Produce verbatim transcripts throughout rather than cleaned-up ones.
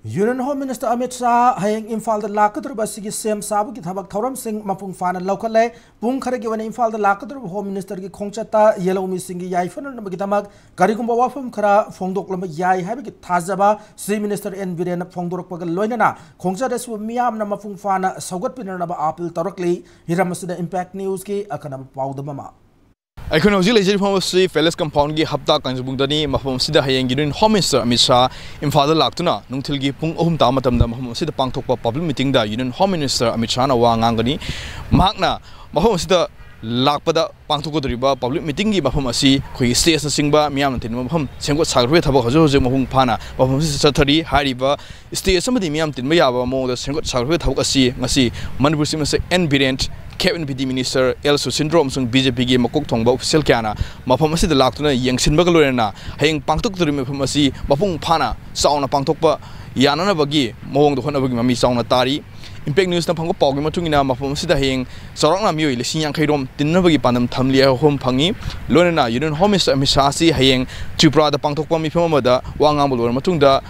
Union Home Minister Amit Shah ꯍꯌꯦꯡ ꯏꯝꯐꯥꯜꯗ ꯂꯥꯛꯀꯗꯧꯔꯤꯕ ꯑꯁꯤꯒꯤ ꯁꯦꯝ ꯁꯥꯕꯒꯤ ꯊꯕꯛ ꯊꯧꯔꯝꯁꯤꯡ ꯃꯄꯨꯡ ꯐꯥꯅ ꯂꯧꯈꯠꯂꯦ꯫ ꯄꯨꯡ ꯈꯔꯒꯤ ꯑꯣꯏꯅ ꯏꯝꯐꯥꯜꯗ ꯂꯥꯛꯀꯗꯧꯔꯤꯕ Home Ministerꯒꯤ ꯈꯣꯡꯆꯠꯇ ꯌꯦꯜꯍꯧꯃꯤꯁꯤꯡꯒꯤ ꯌꯥꯏꯐꯅꯅꯕꯒꯤꯗꯃꯛ ꯀꯔꯤꯒꯨꯝꯕ ꯋꯥꯐꯝ ꯈꯔ ꯐꯣꯡꯗꯣꯛꯂꯝꯕ ꯌꯥꯏ ꯍꯥꯏꯕꯒꯤ ꯊꯥꯖꯕ Chief Minister N ꯕꯤꯔꯦꯟꯅ ꯐꯣꯡꯗꯣꯔꯛꯄꯒ ꯂꯣꯏꯅꯅ ꯈꯣꯡꯆꯠ ꯑꯁꯤꯕꯨ ꯃꯤꯌꯥꯝꯅ ꯃꯄꯨꯡ ꯐꯥꯅ ꯁꯧꯒꯠꯄꯤꯅꯅꯕ ꯑꯥꯄꯤꯜ ꯇꯧꯔꯛꯂꯤ꯫ ꯍꯤꯔꯝ ꯑꯁꯤꯗ Impact Newsꯀꯤ ꯑꯀꯟꯕ ꯄꯥꯎꯗꯝ ꯑꯃ꯫ ꯑꯩꯈꯣꯏꯅ ꯍꯧꯖꯤꯛ ꯂꯩꯖꯔꯤꯕ ꯃꯐꯝ ꯑꯁꯤ Palace Compoundꯒꯤ ꯍꯞꯇꯥ ꯀꯥꯡꯖꯩꯕꯨꯡꯗꯅꯤ꯫ ꯃꯐꯝ ꯑꯁꯤꯗ ꯍꯌꯦꯡ Union Home Minister Amit Shah ꯏꯝꯐꯥꯜꯗ ꯂꯥꯛꯇꯨꯅ ꯅꯨꯡꯊꯤꯜꯒꯤ ꯄꯨꯡ ꯑꯍꯨꯝ ꯇꯥꯕ ꯃꯇꯝꯗ ꯃꯐꯝ ꯑꯁꯤꯗ ꯄꯥꯡꯊꯣꯛꯄ public meetingꯗ Union Home Minister Amit ꯁꯥꯍꯅ ꯋꯥ ꯉꯥꯡꯒꯅꯤ꯫ ꯃꯍꯥꯛꯅ ꯃꯐꯝ ꯑꯁꯤꯗ ꯂꯥꯛꯄꯗ ꯄꯥꯡꯊꯣꯛꯀꯗꯧꯔꯤꯕ public meetingꯒꯤ ꯃꯐꯝ ꯑꯁꯤ ꯑꯩꯈꯣꯏꯒꯤ stageꯅꯆꯤꯡꯕ ꯃꯤꯌꯥꯝꯅ ꯇꯤꯟꯕ ꯃꯐꯝ ꯁꯦꯝꯒꯠ ꯁꯥꯒꯠꯄꯒꯤ ꯊꯕꯛ ꯍꯧꯖꯤꯛ ꯍꯧꯖꯤꯛ ꯃꯄꯨꯡ ꯐꯥꯅ ꯃꯐꯝ ꯑꯁꯤꯗ ꯆꯠꯊꯔꯤ꯫ ꯍꯥꯏꯔꯤꯕ stage ꯑꯃꯗꯤ ꯃꯤꯌꯥꯝ ꯇꯤꯟꯕ ꯌꯥꯕ ꯃꯑꯣꯡꯗ ꯁꯦꯝꯒꯠ ꯁꯥꯒꯠꯄꯒꯤ ꯊꯕꯛ ꯑꯁꯤ ꯉꯁꯤ Manipur Chief Minister N Biren, Cabinet Minister L ꯁꯨꯁꯤꯟꯗ꯭ꯔꯣ ꯑꯃꯁꯨꯡ BJPꯒꯤ ꯃꯀꯣꯛ ꯊꯣꯡꯕ official ꯀꯌꯥꯅ ꯃꯐꯝ ꯑꯁꯤꯗ ꯂꯥꯛꯇꯨꯅ ꯌꯦꯡꯁꯤꯟꯕꯒ ꯂꯣꯏꯅꯅ ꯍꯌꯦꯡ ꯄꯥꯡꯊꯣꯛꯀꯗꯧꯔꯤꯕ ꯃꯐꯝ ꯑꯁꯤ ꯃꯄꯨꯡ ꯐꯥꯅ ꯆꯥꯎꯅ ꯄꯥꯡꯊꯣꯛꯄ ꯌꯥꯅꯅꯕꯒꯤ ꯃꯑꯣꯡꯗ ꯍꯣꯠꯅꯕꯒꯤ ꯃꯃꯤ ꯆꯥꯎꯅ ꯇꯥꯔꯤ꯫ Impact Newsꯅ ꯐꯪꯕ ꯄꯥꯎꯒꯤ ꯃꯇꯨꯡ ꯏꯟꯅ ꯃꯐꯝ ꯑꯁꯤꯗ ꯍꯌꯦꯡ ꯆꯥꯎꯔꯥꯛꯅ ꯃꯤꯑꯣꯏ ꯂꯤꯁꯤꯡ ꯌꯥꯡꯈꯩ ꯔꯣꯝ ꯇꯤꯟꯅꯕꯒꯤ ꯄꯥꯟꯗꯝ ꯊꯝꯂꯤ ꯍꯥꯏꯕ ꯋꯥꯐꯝ ꯐꯪꯉꯤ꯫ ꯂꯣꯏꯅꯅ Union Home Minister Amit Shah ꯑꯁꯤ ꯍꯌꯦꯡ ꯇ꯭ꯔꯤꯄꯨꯔꯥꯗ ꯄꯥꯡꯊꯣꯛꯄ ꯃꯤꯐꯝ ꯑꯃꯗ ꯋꯥ ꯉꯥꯡꯕ ꯂꯣꯏꯔꯕ ꯃꯇꯨꯡꯗ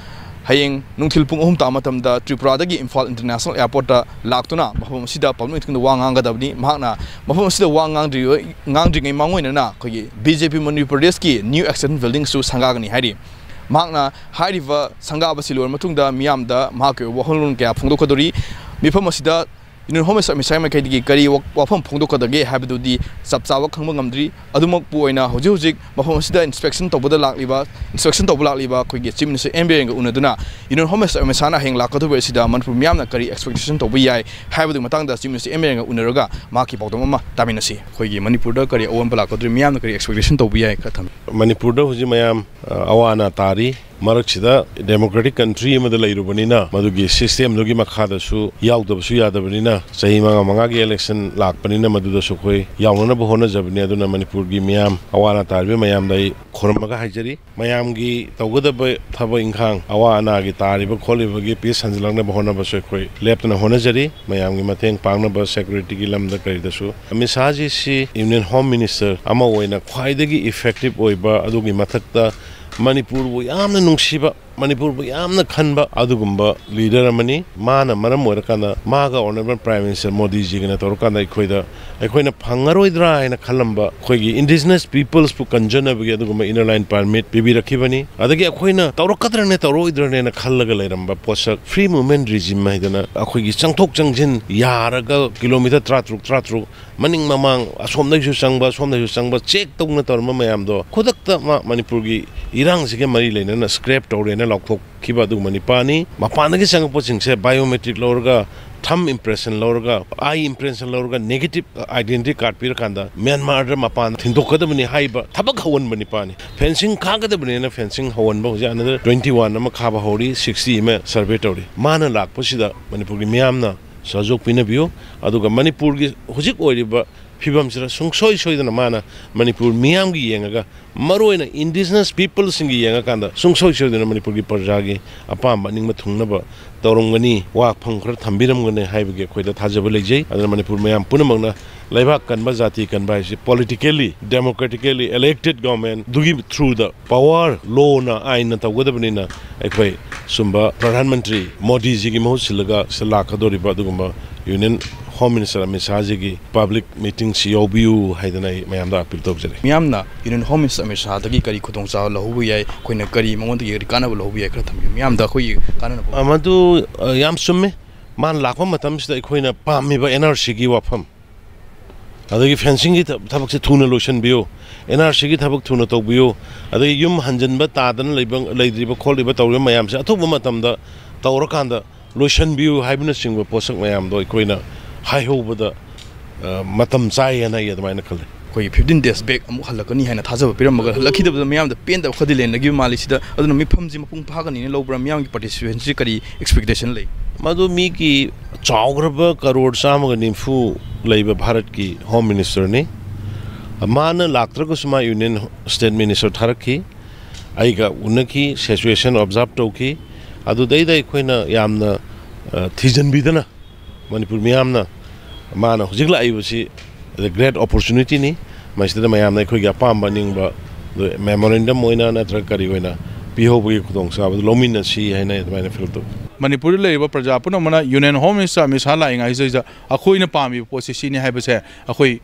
ꯍꯌꯦꯡ ꯅꯨꯡꯊꯤꯜ ꯄꯨꯡ ꯑꯍꯨꯝ ꯇꯥꯕ ꯃꯇꯝꯗ ꯇ꯭ꯔꯤꯄꯨꯔꯥꯗꯒꯤ ꯏꯝꯐꯥꯜ International Airportꯇ ꯂꯥꯛꯇꯨꯅ ꯃꯐꯝ ꯑꯁꯤꯗ public meetingꯗ ꯋꯥ ꯉꯥꯡꯒꯗꯕꯅꯤ꯫ ꯃꯍꯥꯛꯅ ꯃꯐꯝ ꯑꯁꯤꯗ ꯋꯥ ꯉꯥꯡꯗ꯭ꯔꯤ-, ꯉꯥꯡꯗ꯭ꯔꯤꯉꯩ ꯃꯥꯡꯑꯣꯏꯅꯅ ꯑꯩꯈꯣꯏꯒꯤ BJP ꯃꯅꯤꯄꯨꯔ ꯄ꯭ꯔꯗꯦꯁꯀꯤ new extension buildingꯁꯨ ꯁꯪꯒꯥꯒꯅꯤ ꯍꯥꯏꯔꯤ꯫ ꯃꯍꯥꯛꯅ ꯍꯥꯏꯔꯤꯕ ꯁꯪꯒꯥꯕꯁꯤ ꯂꯣꯏꯔꯕ ꯃꯇꯨꯡꯗ ꯃꯤꯌꯥꯝꯗ ꯃꯍꯥꯛꯀꯤ ꯑꯣꯏꯕ ꯋꯥꯈꯜꯂꯣꯟ ꯀꯌꯥ ꯐꯣꯡꯗꯣꯛꯀꯗꯧꯔꯤ꯫ ꯃꯤꯐꯝ ꯑꯁꯤꯗ Union Home Minister ꯑꯃꯤꯠ ꯁꯥꯍꯒꯤ ꯃꯥꯏꯀꯩꯗꯒꯤ ꯀꯔꯤ ꯋꯥ-, ꯋꯥꯐꯝ ꯐꯣꯡꯗꯣꯛꯀꯗꯒꯦ ꯍꯥꯏꯕꯗꯨꯗꯤ ꯆꯞ ꯆꯥꯕ ꯈꯪꯕ ꯉꯝꯗ꯭ꯔꯤ꯫ ꯑꯗꯨꯃꯛꯄꯨ ꯑꯣꯏꯅ ꯍꯧꯖꯤꯛ ꯍꯧꯖꯤꯛ ꯃꯐꯝ ꯑꯁꯤꯗ inspection ꯇꯧꯕꯗ ꯂꯥꯛꯂꯤꯕ, inspection ꯇꯧꯕ ꯂꯥꯛꯂꯤꯕ ꯑꯩꯈꯣꯏꯒꯤ Chief Minister N ꯕꯤꯔꯦꯟꯒ ꯎꯅꯗꯨꯅ Union Home Minister Amit ꯁꯥꯍꯅ ꯍꯌꯦꯡ ꯂꯥꯛꯀꯗꯧꯕ ꯑꯁꯤꯗ ꯃꯅꯤꯄꯨꯔ ꯃꯤꯌꯥꯝꯅ ꯀꯔꯤ expectation ꯇꯧꯕ ꯌꯥꯏ ꯍꯥꯏꯕꯗꯨꯒꯤ ꯃꯇꯥꯡꯗ Chief Minister N ꯕꯤꯔꯦꯟꯒ ꯎꯅꯔꯒ ꯃꯍꯥꯛꯀꯤ ꯄꯥꯎꯗꯝ ꯑꯃ ꯇꯥꯃꯤꯟꯅꯁꯤ꯫ ꯑꯩꯈꯣꯏꯒꯤ ꯃꯅꯤꯄꯨꯔꯗ ꯀꯔꯤ ꯑꯑꯣꯟꯕ ꯂꯥꯛꯀꯗꯧꯔꯤ, ꯃꯤꯌꯥꯝꯅ ꯀꯔꯤ expectation ꯇꯧꯕ ꯌꯥꯏ ꯈꯔ ꯊꯝꯕꯤꯌꯨ꯫ ꯃꯅꯤꯄꯨꯔꯗ ꯍꯧꯖꯤꯛ ꯃꯌꯥꯝ, ꯑ, ꯑꯋꯥ ꯑꯅꯥ ꯇꯥꯔꯤ꯫ ꯃꯔꯛꯁꯤꯗ democratic country ꯑꯃꯗ ꯂꯩꯔꯨꯕꯅꯤꯅ ꯃꯗꯨꯒꯤ systemꯗꯨꯒꯤ ꯃꯈꯥꯗꯁꯨ ꯌꯥꯎꯗꯕꯁꯨ ꯌꯥꯗꯕꯅꯤꯅ ꯆꯍꯤ ꯃꯉꯥ ꯃꯉꯥꯒꯤ election ꯂꯥꯛꯄꯅꯤꯅ ꯃꯗꯨꯗꯁꯨ ꯑꯩꯈꯣꯏ ꯌꯥꯎꯅꯅꯕ ꯍꯣꯠꯅꯖꯕꯅꯤ꯫ ꯑꯗꯨꯅ ꯃꯅꯤꯄꯨꯔꯒꯤ ꯃꯤꯌꯥꯝ, ꯑꯋꯥ ꯑꯅꯥ ꯇꯥꯔꯤꯕ ꯃꯌꯥꯝꯗ ꯑꯩ ꯈꯨꯔꯨꯝꯃꯒ ꯍꯥꯏꯖꯔꯤ꯫ ꯃꯌꯥꯝꯒꯤ ꯇꯧꯒꯗꯕ ꯊꯕꯛ ꯏꯪꯈꯥꯡ, ꯑꯋꯥ ꯑꯅꯥꯒꯤ ꯇꯥꯔꯤꯕ ꯈꯣꯠꯂꯤꯕꯒꯤ peace ꯍꯟꯖꯤꯜꯂꯛꯅꯕ ꯍꯣꯠꯅꯕꯁꯨ ꯑꯩꯈꯣꯏ ꯂꯦꯞꯇꯅ ꯍꯣꯠꯅꯖꯔꯤ꯫ ꯃꯌꯥꯝꯒꯤ ꯃꯇꯦꯡ ꯄꯥꯡꯅꯕ securityꯒꯤ ꯂꯝꯗ ꯀꯔꯤꯗꯁꯨ꯫ ꯑꯃꯤꯠ ꯁꯥꯍꯖꯤꯁꯤ Union Home Minister ꯑꯃ ꯑꯣꯏꯅ ꯈ꯭ꯋꯥꯏꯗꯒꯤ effective ꯑꯣꯏꯕ, ꯑꯗꯨꯒꯤ ꯃꯊꯛꯇ ꯃꯅꯤꯄꯨꯔꯕꯨ ꯌꯥꯝꯅ ꯅꯨꯡꯁꯤꯕ, ꯃꯅꯤꯄꯨꯔꯕꯨ ꯌꯥꯝꯅ ꯈꯟꯕ ꯑꯗꯨꯒꯨꯝꯕ ꯂꯤꯗꯔ ꯑꯃꯅꯤ꯫ ꯃꯥꯅ ꯃꯔꯝ ꯑꯣꯏꯔꯀꯥꯟꯗ ꯃꯥꯒ ꯑꯣꯅꯔꯦꯕꯜ ꯄ꯭ꯔꯥꯏꯝ ꯃꯤꯅꯤꯁꯇꯔ ꯃꯣꯗꯤꯖꯤꯒꯅ ꯇꯧꯔꯀꯥꯟꯗ ꯑꯩꯈꯣꯏꯗ, ꯑꯩꯈꯣꯏꯅ ꯐꯪꯉꯔꯣꯏꯗ꯭ꯔꯥ ꯍꯥꯏꯅ ꯈꯜꯂꯝꯕ ꯑꯩꯈꯣꯏꯒꯤ ꯏꯟꯗꯤꯖꯤꯅꯁ ꯄꯤꯄꯜꯁꯄꯨ ꯀꯟꯖꯅꯕꯒꯤ ꯑꯗꯨꯒꯨꯝꯕ ꯏꯟꯅꯔ ꯂꯥꯏꯟ ꯄꯥꯔꯃꯤꯠ ꯄꯤꯕꯤꯔꯛꯈꯤꯕꯅꯤ꯫ ꯑꯗꯒꯤ ꯑꯩꯈꯣꯏꯅ ꯇꯧꯔꯛꯀꯗ꯭ꯔꯅꯦ ꯇꯧꯔꯛꯑꯣꯏꯗ꯭ꯔꯅꯦꯅ ꯈꯜꯂꯒ ꯂꯩꯔꯝꯕ ꯄꯣꯠꯁꯛ ꯐ꯭ꯔꯤ ꯃꯨꯚꯃꯦꯟꯠ ꯔꯤꯖꯤꯝ ꯍꯥꯏꯗꯅ ꯑꯩꯈꯣꯏꯒꯤ ꯆꯪꯊꯣꯛ ꯆꯪꯁꯤꯟ ꯌꯥꯔꯒ ꯀꯤꯂꯣꯃꯤꯇꯔ ꯇꯔꯥꯇꯔꯨꯛ, ꯇꯔꯥꯇꯔꯨꯛ ꯃꯅꯤꯡ ꯃꯃꯥꯡ ꯑꯁꯣꯝꯗꯒꯤꯁꯨ ꯆꯪꯕ, ꯑꯁꯣꯝꯗꯒꯤꯁꯨ ꯆꯪꯕ ꯆꯦꯛ ꯇꯧꯅ ꯇꯧꯔꯝꯕ ꯃꯌꯥꯝꯗꯣ ꯈꯨꯗꯛꯇ ꯃꯥ ꯃꯅꯤꯄꯨꯔꯒꯤ ꯏꯔꯥꯡꯁꯤꯒ ꯃꯔꯤ ꯂꯩꯅꯅ ꯁ꯭ꯀ꯭ꯔꯦꯞ ꯇꯧꯔꯦꯅ ꯂꯧꯊꯣꯛꯈꯤꯕ ꯑꯗꯨꯒꯨꯝꯕ ꯅꯤꯄꯥꯅꯤ꯫ ꯃꯄꯥꯟꯗꯒꯤ ꯆꯪꯉꯛꯄꯁꯤꯡꯁꯦ ꯕꯥꯏꯑꯣꯃꯦꯇ꯭ꯔꯤꯛ ꯂꯧꯔꯒ, ꯊꯝ ꯏꯝꯄ꯭ꯔꯦꯁꯟ ꯂꯧꯔꯒ, ꯑꯥꯏ ꯏꯝꯄ꯭ꯔꯦꯁꯟ ꯂꯧꯔꯒ, ꯅꯦꯒꯦꯇꯤꯚ ꯑꯥꯏꯗꯦꯟꯇꯤꯇꯤ ꯀꯥꯔꯗ ꯄꯤꯔꯀꯥꯟꯗ ꯃ꯭ꯌꯥꯟꯃꯥꯔꯗ ꯃꯄꯥꯟ ꯊꯤꯟꯗꯣꯛꯀꯗꯕꯅꯤ ꯍꯥꯏꯕ ꯊꯕꯛ ꯍꯧꯍꯟꯕ ꯅꯤꯄꯥꯅꯤ꯫ ꯐꯦꯟꯁꯤꯡ ꯈꯥꯒꯗꯕꯅꯤꯅ ꯐꯦꯟꯁꯤꯡ ꯍꯧꯍꯟꯕ ꯍꯧꯖꯤꯛ ꯑꯅꯗꯔ ꯇ꯭ꯋꯦꯟꯇꯤ ꯋꯥꯟ ꯑꯃ ꯈꯥꯕ ꯍꯧꯔꯤ, ꯁꯤꯛꯁꯇꯤ ꯑꯃ ꯁꯔꯚꯦ ꯇꯧꯔꯤ꯫ ꯃꯥꯅ ꯂꯥꯛꯄꯁꯤꯗ ꯃꯅꯤꯄꯨꯔꯒꯤ ꯃꯤꯌꯥꯝꯅ ꯁꯍꯖꯣꯛ ꯄꯤꯅꯕꯤꯌꯨ꯫ ꯑꯗꯨꯒ ꯃꯅꯤꯄꯨꯔꯒꯤ ꯍꯧꯖꯤꯛ ꯑꯣꯏꯔꯤꯕ ꯐꯤꯕꯝꯁꯤꯗ ꯁꯨꯡꯁꯣꯏ ꯁꯣꯏꯗꯅ ꯃꯥꯅ ꯃꯅꯤꯄꯨꯔ ꯃꯤꯌꯥꯝꯒꯤ ꯌꯦꯡꯉꯒ, ꯃꯔꯨꯑꯣꯏꯅ ꯏꯟꯗꯤꯖꯤꯅꯁ ꯄꯤꯄꯜꯁꯤꯡꯒꯤ ꯌꯦꯡꯉꯀꯥꯟꯗ ꯁꯨꯡꯁꯣꯏ ꯁꯣꯏꯗꯅ ꯃꯅꯤꯄꯨꯔꯒꯤ ꯄ꯭ꯔꯖꯥꯒꯤ ꯑꯄꯥꯝꯕ ꯑꯅꯤꯡꯕ ꯊꯨꯡꯅꯕ ꯇꯧꯔꯝꯒꯅꯤ, ꯋꯥꯐꯝ ꯈꯔ ꯊꯝꯕꯤꯔꯝꯒꯅꯤ ꯍꯥꯏꯕꯒꯤ ꯑꯩꯈꯣꯏꯗ ꯊꯥꯖꯕ ꯂꯩꯖꯩ꯫ ꯑꯗꯨꯅ ꯃꯅꯤꯄꯨꯔ ꯃꯌꯥꯝ ꯄꯨꯝꯅꯃꯛꯅ ꯂꯩꯕꯥꯛ ꯀꯟꯕ, ꯖꯥꯇꯤ ꯀꯟꯕ ꯍꯥꯏꯁꯤ ꯄꯣꯂꯤꯇꯤꯀꯦꯜꯂꯤ, ꯗꯦꯃꯣꯀ꯭ꯔꯦꯇꯤꯀꯦꯜꯂꯤ ꯏꯂꯦꯛꯇꯦꯗ ꯒꯣꯔꯃꯦꯟꯗꯨꯒꯤ ꯊ꯭ꯔꯨꯗ ꯄꯋꯥꯔ, ꯂꯣꯅ, ꯑꯥꯏꯟꯅ ꯇꯧꯒꯗꯕꯅꯤꯅ ꯑꯩꯈꯣꯏ ꯁꯨꯝꯕ ꯄ꯭ꯔꯙꯥꯟ ꯃꯟꯇ꯭ꯔꯤ ꯃꯣꯗꯤꯖꯤꯒꯤ ꯃꯍꯨꯠ ꯁꯤꯜꯂꯒ ꯁꯤ ꯂꯥꯛꯀꯗꯧꯔꯤꯕ ꯑꯗꯨꯒꯨꯝꯕ ꯌꯨꯅꯤꯌꯟ ꯍꯣꯝ ꯃꯤꯅꯤꯁꯇꯔ ꯑꯃꯤꯠ ꯁꯥꯍꯖꯤꯒꯤ ꯄꯕ꯭ꯂꯤꯛ ꯃꯤꯇꯤꯡꯁꯤ ꯌꯥꯎꯕꯤꯌꯨ ꯍꯥꯏꯗꯅ ꯑꯩ ꯃꯌꯥꯝꯗ ꯑꯄꯤꯜ ꯇꯧꯖꯔꯤ꯫ ꯃꯤꯌꯥꯝꯅ ꯌꯨꯅꯤꯌꯟ ꯍꯣꯝ ꯃꯤꯅꯤꯁꯇꯔ ꯑꯃꯤꯠ ꯁꯥꯍꯗꯒꯤ ꯀꯔꯤ ꯈꯨꯗꯣꯡꯆꯥꯕ ꯂꯧꯍꯧꯕ ꯌꯥꯏ, ꯑꯩꯈꯣꯏꯅ ꯀꯔꯤ ꯃꯉꯣꯟꯗꯒꯤ ꯀꯔꯤ ꯀꯥꯟꯅꯕ ꯂꯧꯍꯧꯕ ꯌꯥꯏ, ꯈꯔ ꯊꯝꯕꯤꯌꯨ ꯃꯤꯌꯥꯝꯗ ꯑꯩꯈꯣꯏꯒꯤ ꯀꯥꯟꯅꯅꯕ꯫ ꯑ, ꯃꯗꯨ, ꯑ, ꯌꯥꯝ ꯆꯨꯝꯃꯦ꯫ ꯃꯥꯅ ꯂꯥꯛꯄ ꯃꯇꯝꯁꯤꯗ ꯑꯩꯈꯣꯏꯅ ꯄꯥꯝꯃꯤꯕ ꯑꯦꯟ ꯑꯥꯔ ꯁꯤꯒꯤ ꯋꯥꯐꯝ, ꯑꯗꯒꯤ ꯐꯦꯟꯁꯤꯡꯒꯤ ꯊ-, ꯊꯕꯛꯁꯦ ꯊꯨꯅ ꯂꯣꯏꯁꯤꯟꯕꯤꯌꯨ, ꯑꯦꯟ ꯑꯥꯔ ꯁꯤꯒꯤ ꯊꯕꯛ ꯊꯨꯅ ꯇꯧꯕꯤꯌꯨ, ꯑꯗꯒꯤ ꯌꯨꯝ ꯍꯟꯖꯤꯟꯕ ꯇꯥꯗꯅ ꯂꯩꯕ, ꯂꯩꯇ꯭ꯔꯤꯕ ꯈꯣꯠꯂꯤꯕ ꯇꯧꯔꯤꯕ ꯃꯌꯥꯝꯁꯦ ꯑꯊꯨꯕ ꯃꯇꯝꯗ ꯇꯧꯔꯀꯥꯟꯗ ꯂꯣꯏꯁꯤꯟꯕꯤꯌꯨ ꯍꯥꯏꯕꯅꯆꯤꯡꯕ ꯄꯣꯠꯁꯛ ꯃꯌꯥꯝꯗꯣ ꯑꯩꯈꯣꯏꯅ ꯍꯥꯏꯍꯧꯕꯗ, ꯑ, ꯃꯇꯝ ꯆꯥꯏ ꯍꯥꯏꯅ ꯑꯩ ꯑꯗꯨꯃꯥꯏꯅ ꯈꯜꯂꯤ꯫ ꯑꯩꯈꯣꯏꯒꯤ fifteen days back ꯑꯃꯨꯛ ꯍꯜꯂꯛꯀꯅꯤ ꯍꯥꯏꯅ ꯊꯥꯖꯕ ꯄꯤꯔꯝꯃꯒ ꯍꯜꯂꯛꯈꯤꯗꯕꯗ ꯃꯤꯌꯥꯝꯗ ꯄꯦꯟꯗꯕ ꯈꯔꯗꯤ ꯂꯩꯅꯈꯤꯕ ꯃꯥꯜꯂꯤ꯫ ꯁꯤꯗ ꯑꯗꯨꯅ ꯃꯤꯐꯝꯁꯤ ꯃꯄꯨꯡ ꯐꯥꯒꯅꯤꯅ ꯂꯧꯕ꯭ꯔꯥ? ꯃꯤꯌꯥꯝꯒꯤ ꯄꯥꯔꯇꯤꯁꯤꯄꯦꯁꯟꯁꯤ ꯀꯔꯤ ꯑꯦꯛꯁꯄꯦꯛꯇꯦꯁꯟ ꯂꯩ? ꯃꯗꯨ ꯃꯤꯒꯤ ꯆꯥꯎꯈ꯭ꯔꯕ ꯀꯔꯣꯔ ꯆꯥꯝꯃꯒ ꯅꯤꯐꯨ ꯂꯩꯕ ꯚꯥꯔꯠꯀꯤ ꯍꯣꯝ ꯃꯤꯅꯤꯁꯇꯔꯅꯤ꯫ ꯃꯥꯅ ꯂꯥꯛꯇ꯭ꯔꯒꯁꯨ ꯃꯥ ꯌꯨꯅꯤꯌꯟ ꯁ꯭ꯇꯦꯠ ꯃꯤꯅꯤꯁꯇꯔ ꯊꯥꯔꯛꯈꯤ, ꯑꯩꯒ ꯎꯅꯈꯤ, ꯁꯤꯆꯨꯋꯦꯁꯟ ꯑꯣꯕꯖꯥꯔꯕ ꯇꯧꯈꯤ꯫ ꯑꯗꯨꯗꯩꯗ ꯑꯩꯈꯣꯏꯅ ꯌꯥꯝꯅ, ꯑ, ꯊꯤꯖꯤꯟꯕꯤꯗꯅ ꯃꯅꯤꯄꯨꯔ ꯃꯤꯌꯥꯝꯅ ꯃꯥꯅ ꯍꯧꯖꯤꯛ ꯂꯥꯛꯏꯕꯁꯤ the great opportunity ꯅꯤ꯫ ꯃꯁꯤꯗ ꯃꯌꯥꯝꯅ ꯑꯩꯈꯣꯏꯒꯤ ꯑꯄꯥꯝꯕ ꯑꯅꯤꯡꯕ ꯑꯗꯨ ꯃꯦꯃꯣꯔꯦꯟꯗꯝ ꯑꯣꯏꯅ ꯅꯠꯇ꯭ꯔꯒ ꯀꯔꯤ ꯑꯣꯏꯅ ꯄꯤꯍꯧꯕꯒꯤ ꯈꯨꯗꯣꯡꯆꯥꯕꯗꯨ ꯂꯧꯃꯤꯟꯅꯁꯤ ꯍꯥꯏꯅ ꯑꯗꯨꯃꯥꯏꯅ ꯐꯤꯜ ꯇꯧꯏ꯫ ꯃꯅꯤꯄꯨꯔꯗ ꯂꯩꯔꯤꯕ ꯄ꯭ꯔꯖꯥ ꯄꯨꯝꯅꯃꯛꯅ union home minister Amit Shah ꯂꯥꯛꯏꯉꯩꯁꯤꯗꯩꯗ ꯑꯩꯈꯣꯏꯅ ꯄꯥꯝꯃꯤꯕ ꯄꯣꯠꯁꯤ ꯁꯤꯅꯤ ꯍꯥꯏꯕꯁꯦ ꯑꯩꯈꯣꯏ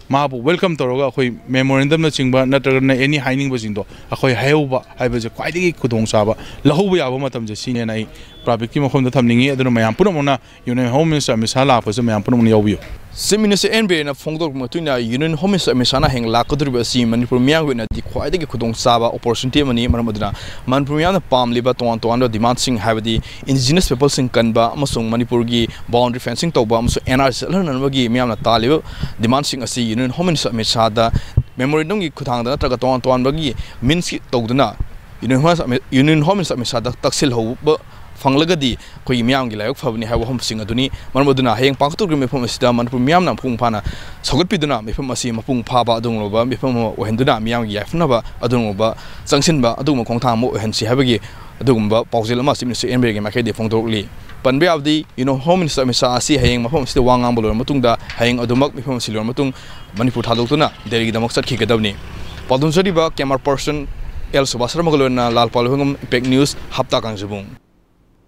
ꯃꯥꯕꯨ ꯋꯦꯜꯀꯝ ꯇꯧꯔꯒ ꯑꯩꯈꯣꯏ ꯃꯦꯃꯣꯔꯦꯟꯗꯝꯅꯆꯤꯡꯕ ꯅꯠꯇ꯭ꯔꯒꯅ ꯑꯦꯅꯤ ꯍꯥꯏꯅꯤꯡꯕꯁꯤꯡꯗꯣ ꯑꯩꯈꯣꯏ ꯍꯥꯏꯍꯧꯕ ꯍꯥꯏꯕꯁꯦ ꯈ꯭ꯋꯥꯏꯗꯒꯤ ꯈꯨꯗꯣꯡꯆꯥꯕ ꯂꯧꯍꯧꯕ ꯌꯥꯕ ꯃꯇꯝꯁꯦ ꯁꯤꯅꯦꯅ ꯑꯩ ꯄꯕ꯭ꯂꯤꯛꯀꯤ ꯃꯐꯝꯗ ꯊꯝꯅꯤꯡꯉꯤ꯫ ꯑꯗꯨꯅ ꯃꯌꯥꯝ ꯄꯨꯝꯅꯃꯛꯅ union home minister Amit Shah ꯂꯥꯛꯄꯁꯦ ꯃꯌꯥꯝ ꯄꯨꯝꯅꯃꯛꯅ ꯌꯥꯎꯕꯤꯌꯨ꯫ ꯆꯤꯐ ꯃꯤꯅꯤꯁꯇꯔ ꯑꯦꯟ ꯕꯤꯔꯦꯟꯅ ꯐꯣꯡꯗꯣꯔꯛꯄ ꯃꯇꯨꯡ ꯏꯟꯅ ꯌꯨꯅꯤꯌꯟ ꯍꯣꯝ ꯃꯤꯅꯤꯁꯇꯔ ꯑꯃꯤꯠ ꯁꯥꯍꯅ ꯍꯌꯦꯡ ꯂꯥꯛꯀꯗꯧꯔꯤꯕ ꯑꯁꯤ ꯃꯅꯤꯄꯨꯔ ꯃꯤꯌꯥꯝꯒꯤ ꯑꯣꯏꯅꯗꯤ ꯈ꯭ꯋꯥꯏꯗꯒꯤ ꯈꯨꯗꯣꯡꯆꯥꯕ ꯑꯣꯄꯣꯔꯆꯨꯅꯤꯇꯤ ꯑꯃꯅꯤ꯫ ꯃꯔꯝ ꯑꯗꯨꯅ ꯃꯅꯤꯄꯨꯔ ꯃꯤꯌꯥꯝꯅ ꯄꯥꯝꯂꯤꯕ ꯇꯣꯉꯥꯟ ꯇꯣꯉꯥꯟꯕ ꯗꯤꯃꯥꯟꯁꯤꯡ ꯍꯥꯏꯕꯗꯤ ꯏꯟꯗꯤꯖꯤꯅꯁ ꯄꯤꯄꯜꯁꯤꯡ ꯀꯟꯕ ꯑꯃꯁꯨꯡ ꯃꯅꯤꯄꯨꯔꯒꯤ ꯕꯥꯎꯟꯗꯔꯤ ꯐꯦꯟꯁꯤꯡ ꯇꯧꯕ ꯑꯃꯁꯨꯡ ꯑꯦꯟ ꯑꯥꯔ ꯁꯤ ꯆꯠꯍꯟꯅꯕꯒꯤ ꯃꯤꯌꯥꯝꯅ ꯇꯥꯜꯂꯤꯕ ꯗꯤꯃꯥꯟꯁꯤꯡ ꯑꯁꯤ ꯌꯨꯅꯤꯌꯟ ꯍꯣꯝ ꯃꯤꯅꯤꯁꯇꯔ ꯑꯃꯤꯠ ꯁꯥꯍꯗ ꯃꯦꯃꯣꯔꯦꯟꯗꯝꯒꯤ ꯈꯨꯠꯊꯥꯡꯗ ꯅꯠꯇ꯭ꯔꯒ ꯇꯣꯉꯥꯟ ꯇꯣꯉꯥꯟꯕꯒꯤ ꯃꯤꯟꯁꯀꯤ ꯇꯧꯗꯨꯅ ꯌꯨꯅꯤꯌꯟ ꯍꯣꯝ ꯃꯤꯅꯤꯁꯇꯔ ꯑꯃꯤꯠ ꯁꯥꯍꯗ ꯇꯛꯁꯤꯜꯍꯧꯕ ꯐꯪꯂꯒꯗꯤ ꯑꯩꯈꯣꯏꯒꯤ ꯃꯤꯌꯥꯝꯒꯤ ꯂꯥꯏꯕꯛ ꯐꯕꯅꯤ ꯍꯥꯏꯕ ꯋꯥꯐꯝꯁꯤꯡ ꯑꯗꯨꯅꯤ꯫ ꯃꯔꯝ ꯑꯗꯨꯅ ꯍꯌꯦꯡ ꯄꯥꯡꯊꯣꯛꯇꯧꯔꯤꯕ ꯃꯤꯐꯝ ꯑꯁꯤꯗ ꯃꯅꯤꯄꯨꯔ ꯃꯤꯌꯥꯝꯅ ꯃꯄꯨꯡ ꯐꯥꯅ ꯁꯧꯒꯠꯄꯤꯗꯨꯅ ꯃꯤꯐꯝ ꯑꯁꯤ ꯃꯄꯨꯡ ꯐꯥꯕ ꯑꯗꯨꯒꯨꯝꯂꯕ ꯃꯤꯐꯝ ꯑꯃ ꯑꯣꯏꯍꯟꯗꯨꯅ ꯃꯤꯌꯥꯝꯒꯤ ꯌꯥꯏꯐꯅꯕ ꯑꯗꯨꯒꯨꯝꯂꯕ ꯆꯪꯁꯤꯟꯕ ꯑꯗꯨꯒꯨꯝꯕ ꯈꯣꯡꯊꯥꯡ ꯑꯃ ꯑꯣꯏꯍꯟꯁꯤ ꯍꯥꯏꯕꯒꯤ ꯑꯗꯨꯒꯨꯝꯕ ꯄꯥꯎꯖꯦꯜ ꯑꯃ ꯆꯤꯐ ꯃꯤꯅꯤꯁꯇꯔ ꯑꯦꯟ ꯕꯤꯔꯦꯟꯒꯤ ꯃꯥꯏꯀꯩꯗꯒꯤ ꯐꯣꯡꯗꯣꯔꯛꯂꯤ꯫ ꯄꯟꯕ ꯌꯥꯕꯗꯤ union home minister Amit Shah ꯑꯁꯤ ꯍꯌꯦꯡ ꯃꯐꯝ ꯑꯁꯤꯗ ꯋꯥ ꯉꯥꯡꯕ ꯂꯣꯏꯔꯕ ꯃꯇꯨꯡꯗ ꯍꯌꯦꯡ ꯑꯗꯨꯃꯛ ꯃꯤꯐꯝ ꯑꯁꯤ ꯂꯣꯏꯔꯕ ꯃꯇꯨꯡ ꯃꯅꯤꯄꯨꯔ ꯊꯥꯗꯣꯛꯇꯨꯅ ꯗꯦꯜꯂꯤꯒꯤꯗꯃꯛ ꯆꯠꯈꯤꯒꯗꯕꯅꯤ꯫ ꯄꯥꯎꯗꯝꯖꯔꯤꯕ ꯀꯦꯃꯦꯔꯥ ꯄꯔꯁꯟ ꯑꯦꯜ ꯁꯨꯕꯥꯁ ꯁꯔꯃꯒ ꯂꯣꯏꯅꯅ ꯂꯥꯜ ꯄꯥꯎꯂꯣꯏꯍꯪꯉꯝ, ꯏꯝꯄꯦꯛ ꯅ꯭ꯌꯨꯁ, ꯍꯞꯇꯥ ꯀꯥꯡꯖꯩꯕꯨꯡ꯫